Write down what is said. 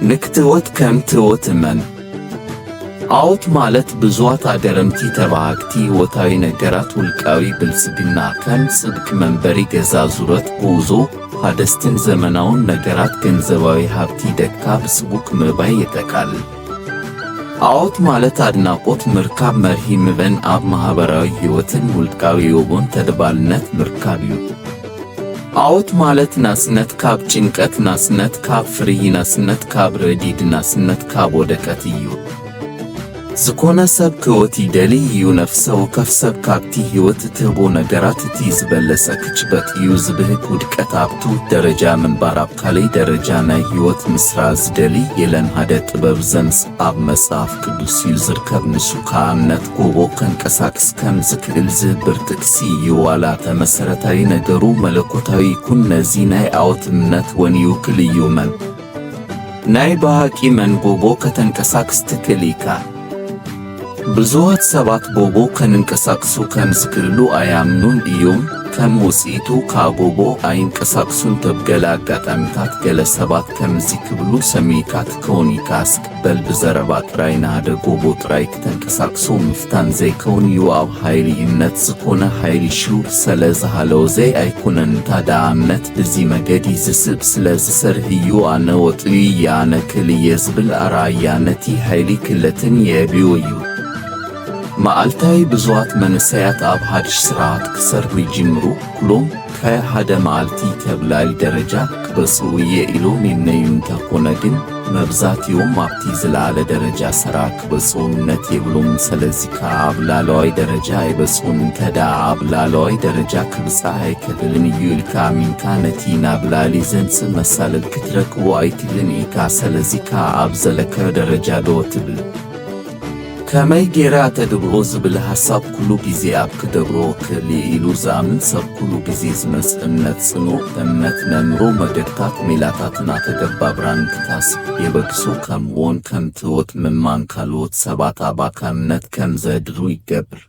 ንክትወት ከም ትወት እመን። ዓወት ማለት ብዙዋት ኣገረምቲ ተባሃግቲ ህይወታዊ ነገራት ውልቃዊ ብልጽግና ከም ጽድቂ መንበሪ ገዛ ዙረት ጉዞ ሓደስትን ዘመናውን ነገራት ገንዘባዊ ሃብቲ ደካ ብስቡክ ምእባይ የጠቃልል። ዓወት ማለት ኣድናቆት ምርካብ መርሂ ምበን ኣብ ማህበራዊ ህይወትን ውልቃዊ ዮጎን ተደባልነት ምርካብ እዩ። ዓወት ማለት ናጽነት ካብ ጭንቀት ናጽነት ካብ ፍርሂ ናጽነት ካብ ረዲድ ናጽነት ካብ ወደቀት እዩ። ዝኾነ ሰብ ክወት ይደሊ እዩ ነፍሰ ወከፍ ሰብ ካብቲ ህይወት እትህቦ ነገራት እቲ ዝበለጸ ክጭበጥ እዩ ዝብህግ ውድቀት ኣብቱ ደረጃ ምንባር ኣብ ካልይ ደረጃ ናይ ህይወት ምስራ ዝደሊ የለን ሓደ ጥበብ ዘምስ ኣብ መጽሓፍ ቅዱስ እዩ ዝርከብ ንሱ ከኣ እምነት ጎቦ ከንቀሳቅስ ከም ዝክእል ዝህብር ጥቅሲ እዩ ዋላ ተመሰረታዊ ነገሩ መለኮታዊ ይኩን ነዚ ናይ ዓወት እምነት ወን ይውክል እዩ መን ናይ ብሃቂ መን ጎቦ ከተንቀሳቅስ ትክእል ኢካ። ብዙሃት ሰባት ጎቦ ከንንቀሳቅሱ ከም ዝክእሉ ኣያምኑን እዮም ከም ውጽኢቱ ከኣ ጎቦ ኣይንቀሳቅሱን ተብ ገለ ኣጋጣሚታት ገለ ሰባት ከምዚ ክብሉ ሰሚዕካ ትከውን ኢካ እስክ በል ብዘረባ ጥራይ ንሃደ ጎቦ ጥራይ ክተንቀሳቅሶ ምፍታን ዘይከውን እዩ ኣብ ሃይሊ እምነት ዝኾነ ሃይሊ ሽው ሰለ ዝሃለወ ዘይ ኣይኮነን እንታ ደኣ እምነት ብዚ መገዲ ዝስብ ስለ ዝሰርህ እዩ ኣነ ወጥዩ እየ ኣነ ክል እየ ዝብል ኣርኣያ ነቲ ሃይሊ ክለትን የእብዮ እዩ። መዓልታዊ ብዙሃት መንእሰያት ኣብ ሓድሽ ስራሃት ክሰርሁ ይጅምሩ ኩሎም ከ ሓደ መዓልቲ ተብላሊ ደረጃ ክበጽኡ እየ ኢሎም ይምነዩ እንተ ኮነ ግን መብዛቲኦም ኣብቲ ዝለዓለ ደረጃ ሰራ ክበጽኡ እምነት የብሎምን ሰለዚ ከኣ ኣብ ላዕለዋይ ደረጃ ኣይበጽኡን እንተ ደኣ ኣብ ላዕለዋይ ደረጃ ክብጻሕ ኣይክኽልን እዩ ኢልካ ኣሚንካ ነቲ ናብ ላዕሊ ዘንጽህ መሳልል ክትረክቦ ኣይክልን ኢካ ሰለዚ ከኣ ኣብ ዘለካዮ ደረጃ ደው ትብል። ከመይ ጌረ ኣተግብሮ ዝብል ሃሳብ ኩሉ ግዜ ኣብ ክገብሮ ክእል እየ ኢሉ ዝኣምን ሰብ ኩሉ ግዜ ዝመጽእ እምነት ጽኑዕ እምነት ነምሮ መገድታት ሜላታትን ኣተገባብራን ክታስብ የበግሶ ከምኡውን ከም ትወት ምማን ካልኦት ሰባት ኣባካ እምነት ከም ዘህድሩ ይገብር።